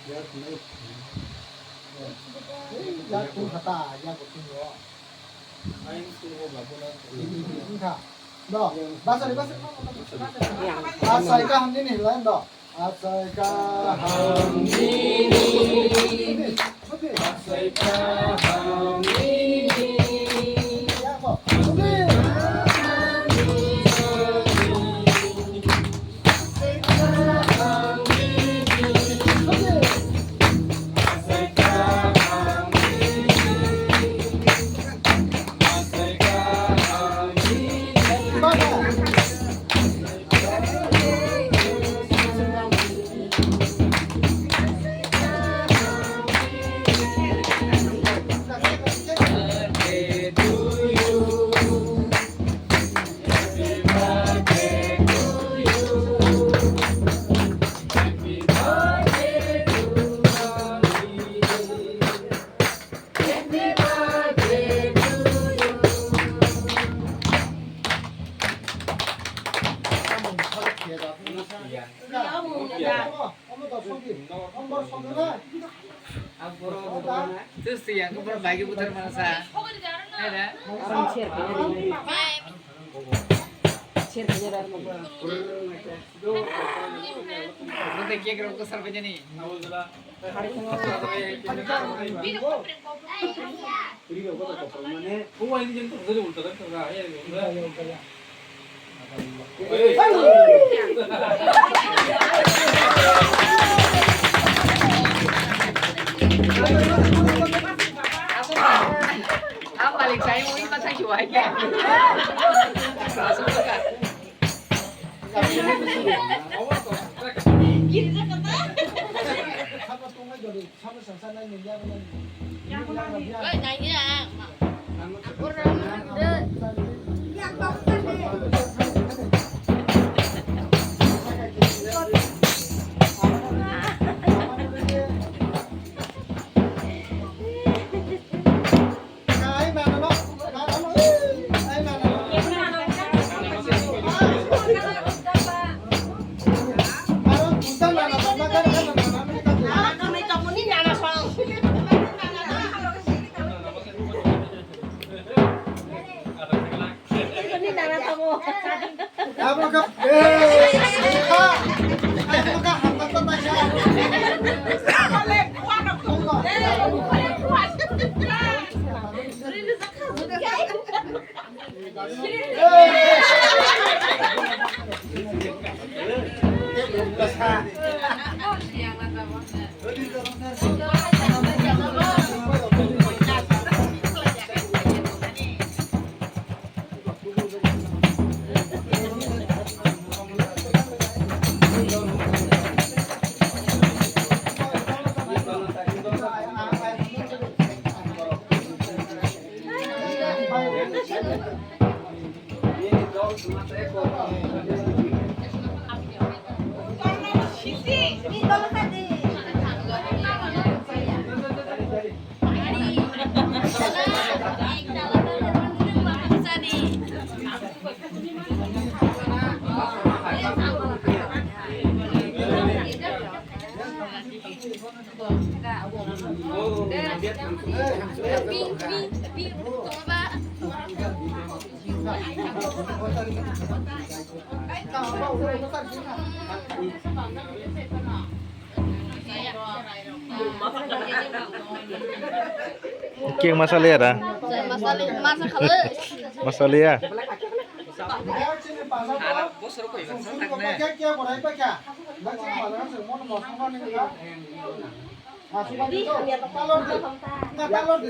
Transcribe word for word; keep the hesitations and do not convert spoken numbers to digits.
Ei, ya, kung kata, ya, kung kata. Ini, ini, ini, ini, ini. No, basari, basari, basari. Asai kaham nini, lain do. Asai kaham nini. Asai kaham nini. Tus tu yang kubur bagi putar mana sa? Ada? Share kanya dari mana? Share kanya dari mana? Bukan dia kira aku serba jadi. Ang balik sa'yo, uwi, patay, uwi, ka. Keng masala ya da? Masala, masala. Masala ya?